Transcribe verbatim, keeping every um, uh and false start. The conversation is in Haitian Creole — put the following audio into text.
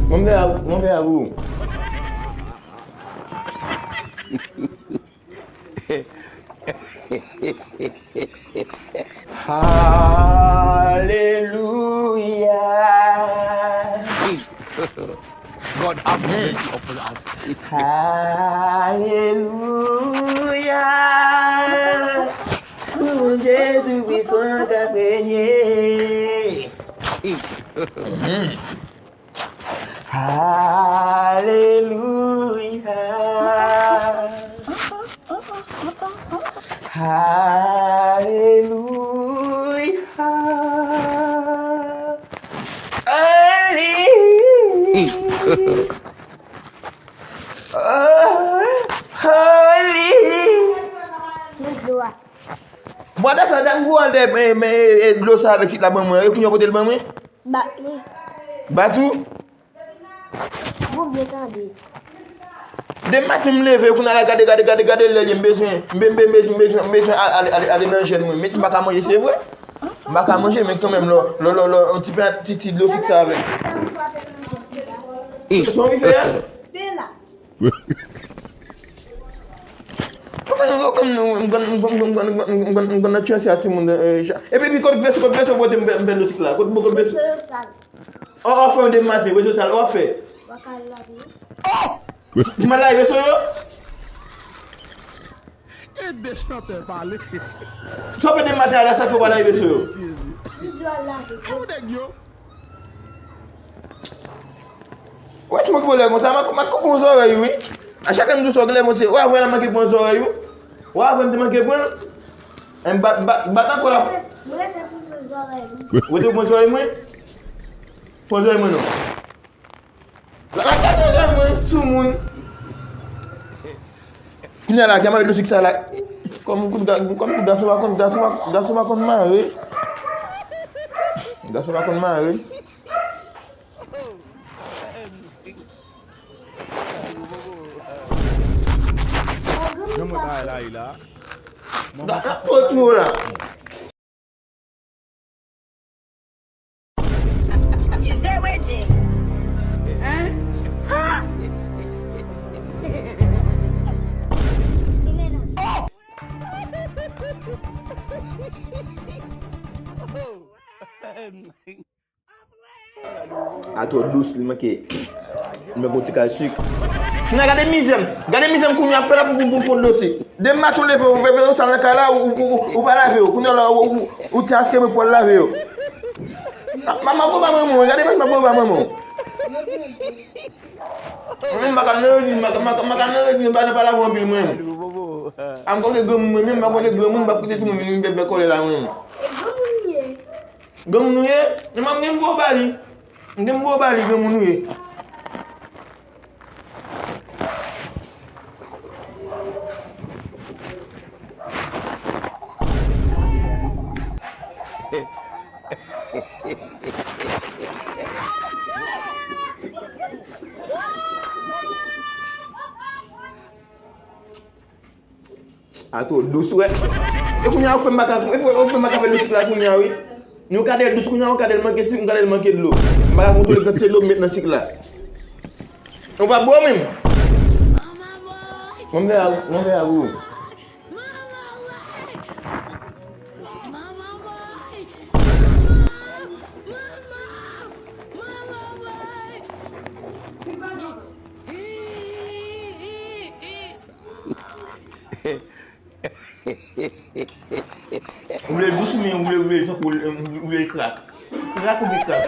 Mwen fè a, mwen fè a pou ou. Alelouya. God have mercy upon us. Alelouya. Pou Jezi pwisan k ap renye. Alelouya. Alelouya. Holy. Holy. Bwada sa, dam gwo an de, men, men, e, e, dlo sa avèk sit la ban mwen. E kounye a kote l ban mwen? Bat li. Bat ou? Bon, byen tande. Demen maten m leve, kounye a la gade, gade, gade, gade lè l ye, m bezwen, m be-, m be-, m bezwen, m bezwen, m bezwen al-, ale, ale, ale nan jèn mwen. Men si m pa ka manje, se vre. M pa ka manje, men kanmenm, lò, lò, lò, lò, yon ti pè, ti, ti dlo sik sa avèk. Son rive a? Ou konn, ou konn, ou konn, ou konn, ou konn, ou konn, ou konn, ou konn nan chèche a timoun, eh, cha-, epi, epi, kot veso, kot veso pote m fè, m fè dlo sik la? Kot, kot veso? Veso yo sal. Ò, ò, fè yon demen maten, veso sal, ò, fè. Ou pa ka lave. Ò! Ou mal lave veso yo? E de chantè pale. Sa w fè demen maten a la, sa k fè w pa lave veso yo? Li dwe al lave. Ou nèg yo. Wè, si mwen ki pran lè konsa, m a, m a koupe yon zòrèy, wi. A chak lè m di w sa, w gen lè, mwen se, w a vre la manke pran zòrèy, wi. W a vre m te manke pran l. Bat, bat, bat ankò la. Mwen rete pou pran zòrèy, wi. Ou rete pou pran zòrèy mwen? Pran zòrèy mwen non. La, la, gade zòrèy mwen, soumoun. Kounye a la, gen mare dlo sik sa la. Kòm kout ga-, kòm kout gason pa konn, gason pa, gason pa konn mare. Gason pa konn mare. Nan mwen bagay la ye la. Nan, nan, nan, nan. A twò dous, li manke, li manke yon ti kal sik. Kounye a gade mizè m. Gade mizè m kounye a fè la pou, pou, pou, pou dlo sik. Demen maten w leve, ou leve, ou sal nan kay la, ou, ou, ou, ou pa lave yo. Kounye a la, ou, ou, ou te achte mwen pou al lave yo. Ma-, manman, papa, manman, gade manman, papa, manman. Mwen menm, m pa ka nan legliz, m pa ka, m pa ka, m pa ka nan legliz, m pa nan pa lave anpil, mwen. A m konn granmoun, mwen menm, m pa konn granmoun, m pa kite timoun vin bèbè kòlè la, mwen. E granmoun ou ye? Granmoun ou ye? Men m gen gwo bali. M gen gwo bali, granmoun ou ye? A twò dous, wè. E kounye a, ou fè m pa ka, ou fè, ou fè m pa ka fè dlo sik la kounye a, wi. Yon kadèl dous kounye a, yon kadèl manke sik, yon kadèl manke dlo. M pa ka kontwole kantite dlo m met nan sik la. Ou pa bwè w menm? Mwen fè a, mwen fè a pou ou. Ou vle dous oubyen ou vle, ou vle tankou, ou vle krak? Krak oubyen krak?